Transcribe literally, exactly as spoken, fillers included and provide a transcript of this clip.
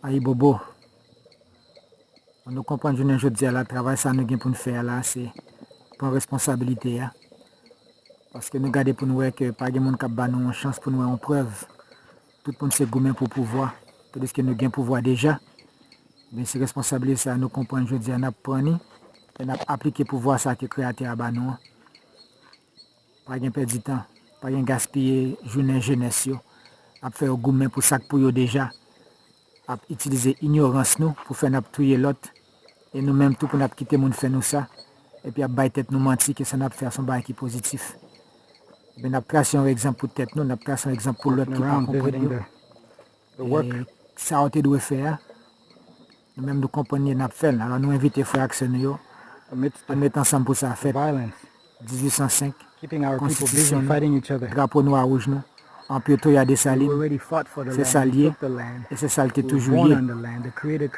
Ayibobo. Nou konprann jounen jodi a la, travay sa nou gen pou n fè a la, se pran responsabilite a. Paske nou gade pou n wè ke pa gen moun k ap ba nou yon chans pou n wè yon prèv. Tout moun se goumen pou pouvwa, tandiske nou gen pouvwa deja. Men se responsabilite sa nou konprann jodi a, n ap pran ni, e n ap aplike pouvwa sa ke Kreyatè a ba nou an. Pa gen pèdi tan, pa gen gaspiye jounen jenès yo, ap fè yo goumen pou sa k pou yo deja, ap itilize inyorans nou pou fè n ap touye lòt, e nou menm tou pou n ap kite moun fè nou sa, epi ap bay tèt nou manti ke sa n ap fè a se yon bagay ki pozitif. Ebyen, n ap trase yon egzanp pou tèt nou, n ap trase yon egzanp pou lòt ki pa konprann yo. E sa yo te dwe fè a, nou menm nou konprann li, n ap fè l. Alò, nou envite frè ak sè nou yo, ann met ansanm pou sa fèt. Dizuit san senk, konstitisyon nou, drapo nwa wouj nou, an Pretoria, Desalin, se sa l ye, e se sa l te toujou ye.